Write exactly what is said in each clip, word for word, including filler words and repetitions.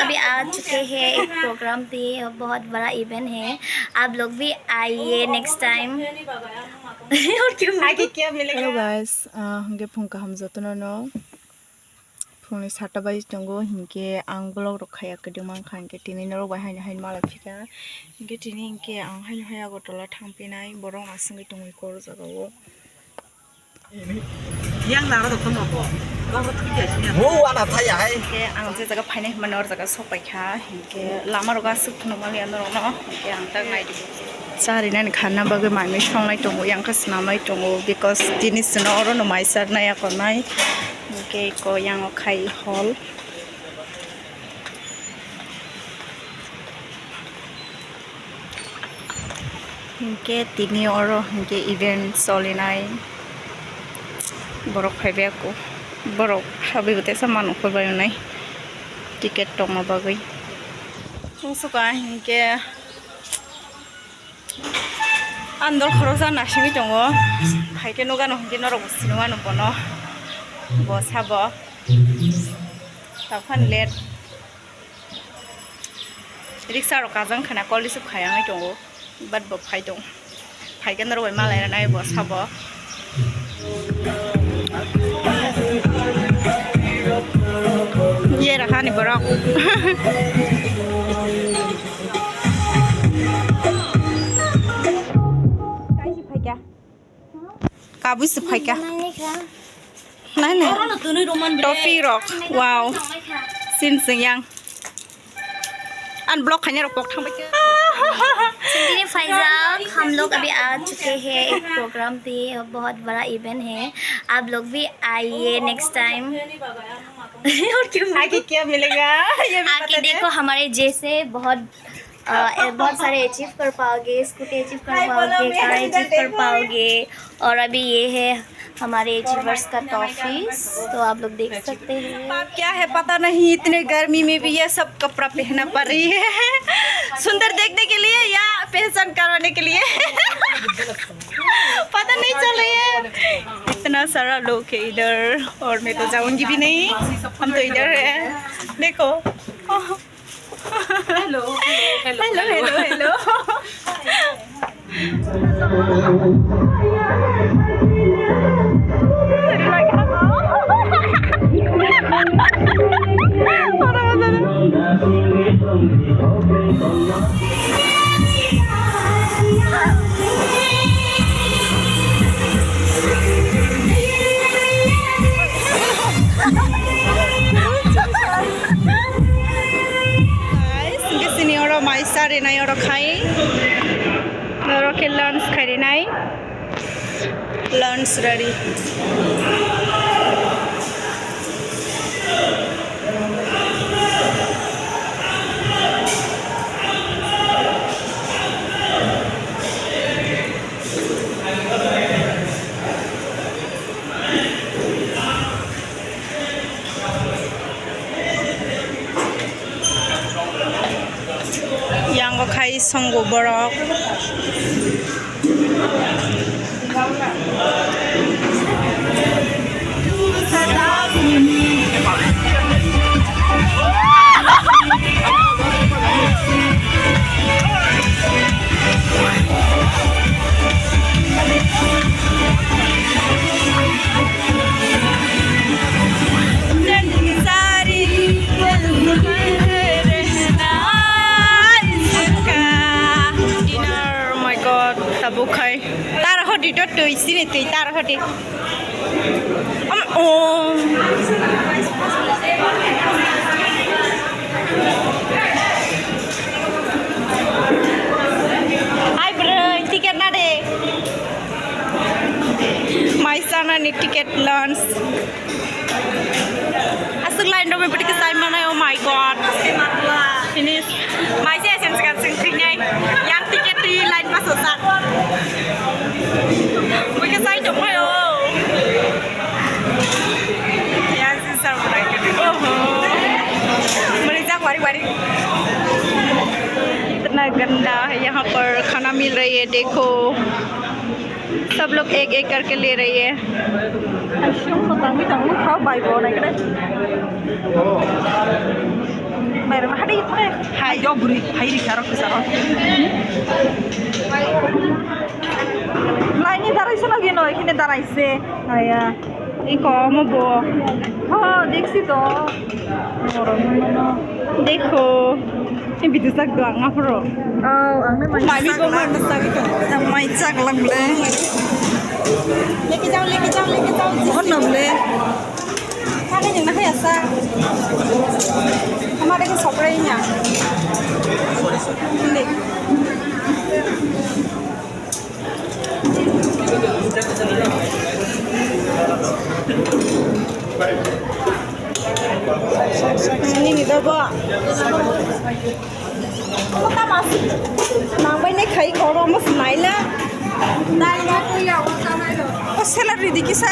अभी आ चुके हैं एक प्रोग्राम पे, बहुत बड़ा इवेंट है, आप लोग भी आइए नेक्स्ट टाइम। और क्यों? आगे क्या मिलेगा? Hello guys, uh, hingke phung kaham jotono no. Phungni sata baji tongo, hingke ang vlog rok khaya kwdwma wngkha, hingke tini norok bai haino haino malai phika, hingke tini hingke ang haino hai Agartala thangpinai, borok aswngwi tongwi kor jagao. Yang naro doktor moko. Moko thwi jai siya. Bo wana thaya hai. Hingke ang je jaga phainai hwnmani or jaga sok paikha, hingke lama rogo aswk phunukmani norokno, hingke ang tak naidi. Charinani khanna bagwi manwi songnai tongo, yang khe swnamnai tongo, because tini chwngno orono mai charnai akonai. Hingke eko yang o khai hall. Hingke tini oro hingke event solinai. Borok phaibai ako. Borok habwi bo teisa manu phaibai onai. Ticket tongma bagwi. Chwng suka hingke. Andol khoroksa nasingwi tongo. Phaikhe nukgano hwnkhe norokbo sinimano bono. Bo sabo. Takhani let. Riksa rok kajang khana kol receive khayangwi tongo. But bo phai tong. Phaikhe norok bai malai rwnai bo sabo. Ye rakhani borok. Kaisi phaikha. Kabui se phaikha. Nai nai. Toffee rok. Wow. Sin sing yang. An block khanya rok pok thang bai. Sindiri Faizal, हम लोग अभी आ चुके हैं एक प्रोग्राम पे, बहुत बड़ा इवेंट है, आप लोग भी आइए नेक्स्ट टाइम। और क्यों? आगे क्या मिलेगा? ये भी आगे बता दे। देखो, हमारे जैसे बहुत, अ, ए, बहुत सारे अचीव कर पाओगे, स्कूटी अचीव कर पाओगे, कार अचीव कर पाओगे। और अभी ये है हमारे अचीवर्स का टॉफीज, तो आप लोग देख सकते हैं। क्या है पता नहीं, इतने गर्मी में भी ये सब कपड़ा पहनना पड़ रही है। सुंदर देखने के लिए या पहचान करवाने के लिए? पता नहीं चल रही है। इतना सारा लोग है इधर और मैं तो जाऊंगी भी नहीं, हम तो इधर है। देखो। Hello, hello, hello, hello, hello. Guys, hingke sini oro mai charinai oro khai. Oro khe lunch khairinai. Lunch ready. Yango khai songo borok. Dinner, oh my God, tabuk khai. Tar hodi to tui sini tui tar hodi. Am, oh. Hai bro, ticket na de. Mai sana ni ticket lunch. Aswk line rok bai bwtwi kwchai manai, oh my God. Finish. Mai se S M C kan sing thingnai. Yang ticket ri line paso sak. Bwkhe chai tongmai o. Yang sing sar manai. Oho. Mani jak wari wari. कितना गंदा है यहाँ पर, खाना मिल रही है, देखो। सब लोग एक एक करके ले रही है। Aswk no tangwi tangwi kha bai bo nai khe. Bai rw ma. Hai, yo, buri, hai, rikha, rok, kisa, rok. Laini darai se lagi no, ikine darai se. Aya. Iko, omo bo. Ho, deksi to. Oro, no, no, no. Dekho. Ini video sak do, ang apro. Oh, ang na mai sak lang. Mai mi kok ma sak to. Ang mai sak lang le. Leke jao, leke jao, leke jao. Ono le. Kani jeng na kaya sa. Amare ke sopre nya. Hindi. Ini ni dobo. Nang bai ne khai koro mo sinai la. Nai na kuya o samai lo. O salad ready kisa.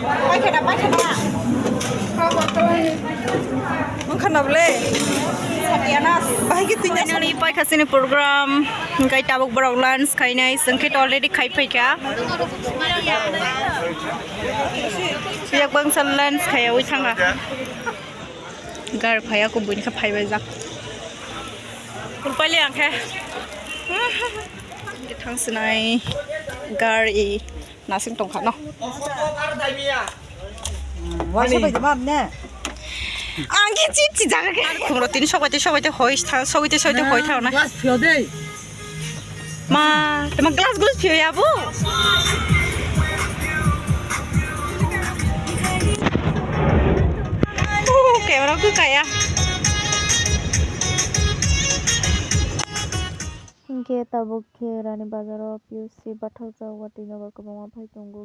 Pai kheda, pai kheda. Wngkha na bole. Satya na. Bahai ke tunya. Finally, pai khasini program. Hingkai tabuk borok lunch khainai. Sengkhe already khai phaikha. Yak bangsa lunch khaya wi thanga. Gar phaya ko buini kha phaibai jak. Kulpali ang khe. Thang sinai gar i nasing tong khano. Waisa bai jama ne. Ang khe chip chi jaga khe. Khumro tini sobai te sobai te hoi tha, sobai te sobai te hoi tha na. Glass phio dei. Ma, tama glass glass phio ya bu. Oh, camera ku kaya. Hingke tabuk khe Rani Bazar o P U C bathakjak watwi nogo kwbangma phai tongo.